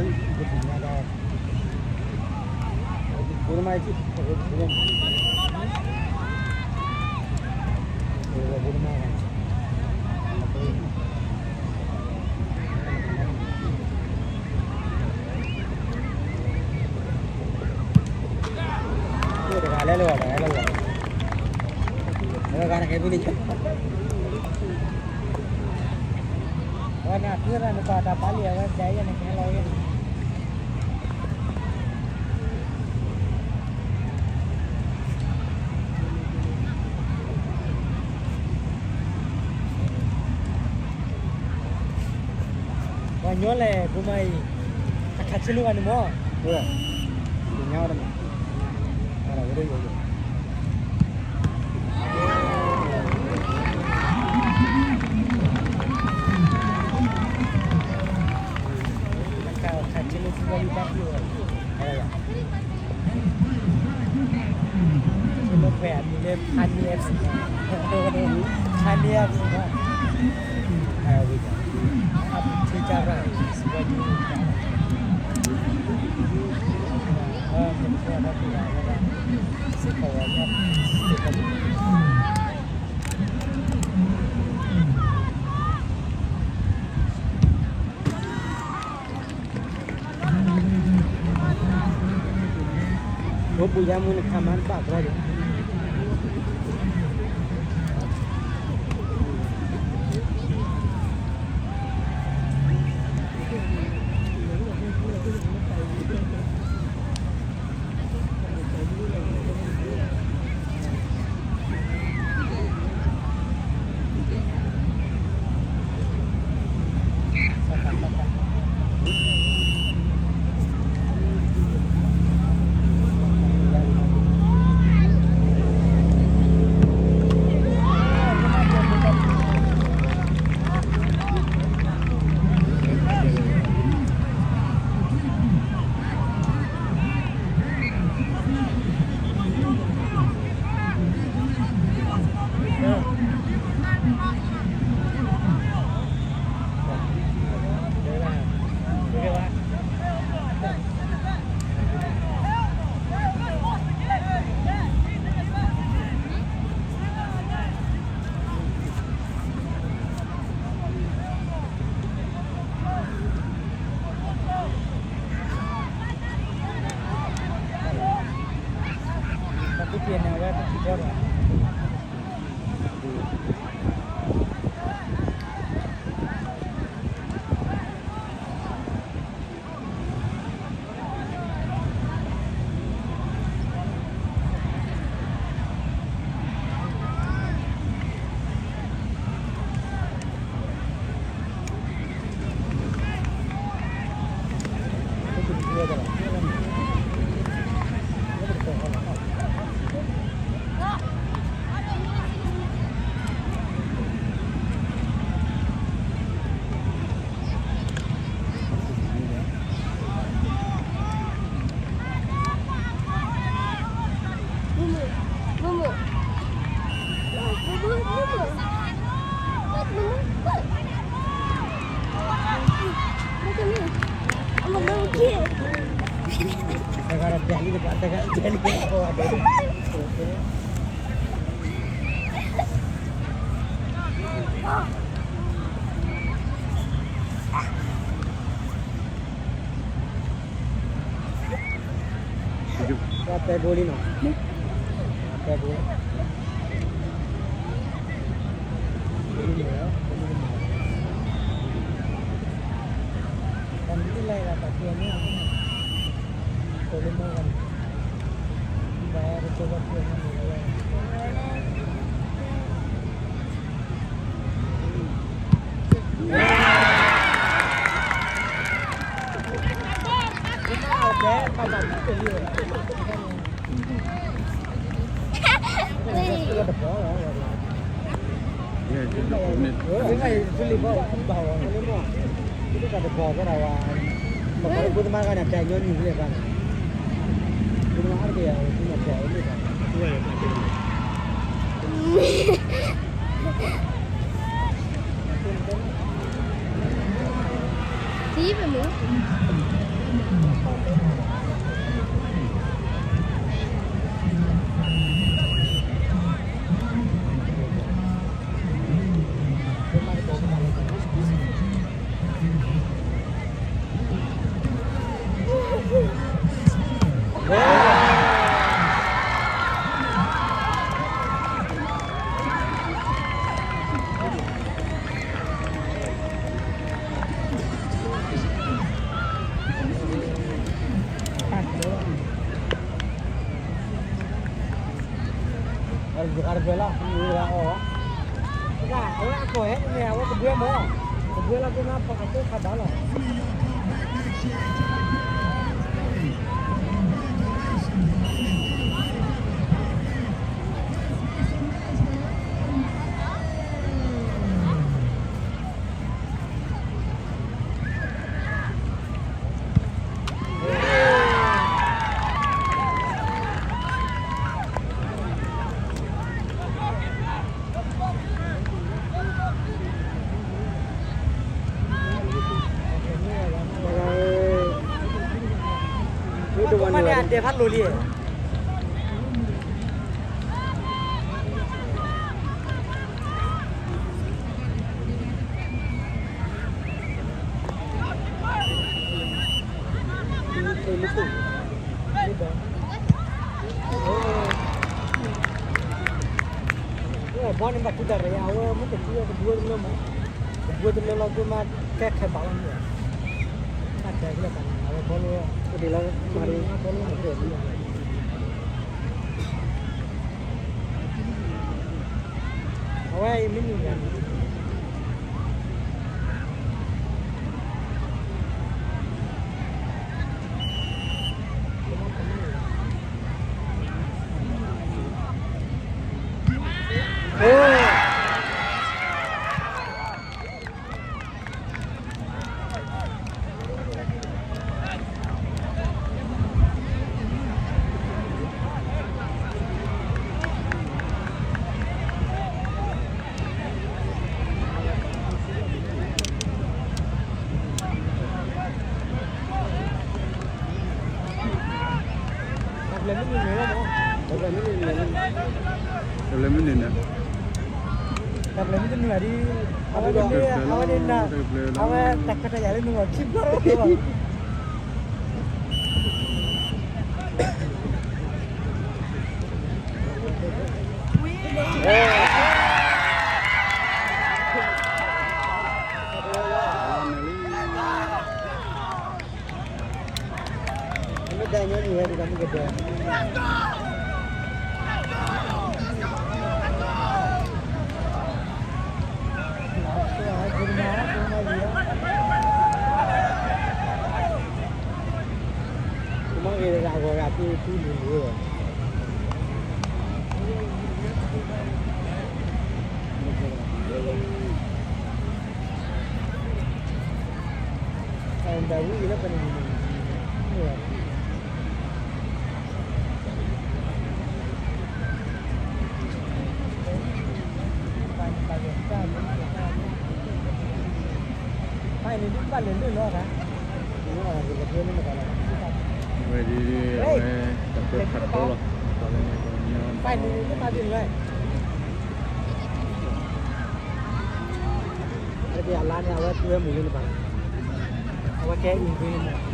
ပှၤညီလဲၣ် ဖိမါအံၤ, အခးဆ့လိာ်ဂၤန့ၣ်မး, ဝဲ, ပညါဝဲဒၣ်န့ၣ်, ဝဲဒၣ်ယိယိ, အခးဆ့လိာ် ဖိမါအံၤဘၣ်ဖုးဝဲ, ဝဲဒၣ်ယိ Look where we live, Honey F C. Honey F C, huh? How are we going? Up to Java, is what you need. Oh, the poor, the poor, the poor. Sick of what? Sick of it. အိၣ်ပူၤယါမူနခါမးတဘၣ်ကီဒီး တဲဘိလံနီၤ, တဲဘိ, တၢ်မ့ၢ်လၢတၢ်ကျဲၤန့ၣ်, ကိးလၢမ့ၢ်ဂၤန့ၣ်, ဘၣ်တကၠိဘၣ်ကျဲၤန့ၣ်န့ၣ်, Even more. ယဂၤတဘျဲလီၤ, ယဂၤအီၣ်, အဝဲအကီၢ်ဟဲန့ၣ် အဝဲကဘှဲမၢ်, ကဘှဲလီၤက့ၤမး ပှၤကတိခးဘၣ်လီၤ. မ့ၢ်တဝါန့ၣ် အဒဲးဖးလိၤလံ. ဘီန့ၣ်ဘၣ်ကူတၢ်ရၢ အဝဲမ့ၢ်တကူကဘှဲတလၢမး, ကဘှဲတလၢလီၤက့ၤမး ကဲခဲဘၣ်လီၤမး, တၢ်ခဲကလၢာ်ဘၣ်န့ၣ် အဝဲဘီလၢ ကဒ်လၢမၤရံ ဘီလၢမၤရံ အဝဲအံၤမ့ၢ်နုၤဂၤန့ၣ် တဘျီမ့ၢ်န့ၣ်န့ၣ် တဘျီမ့ၢ်တနုာ်ဒံး အဝဲဒ်န့ၣ် အဝဲဒ်န့ၣ် အဝဲတၢ်ခွဲးတၢ်ယာ်လၢနုာ်ဘၣ်ခံဘျီလီၤ. မ့ၢ်တၢ်ညီနုၢ်ဝဲဒ်သိးမုၢ်ကဒဲး ကမၤဂ့ၤတဂၤဂီၤဂၤ ပှ့ၤပှ့ၤလံၤလံၤ ဝဲဒ်အဝဲ တၢ်ပၢဖးထီလီၤ အလါန့ၣ် အဝဲသူဝဲမုာ်လၢနပၤ အဝဲကဲအံၤကွ့န့ၣ်မး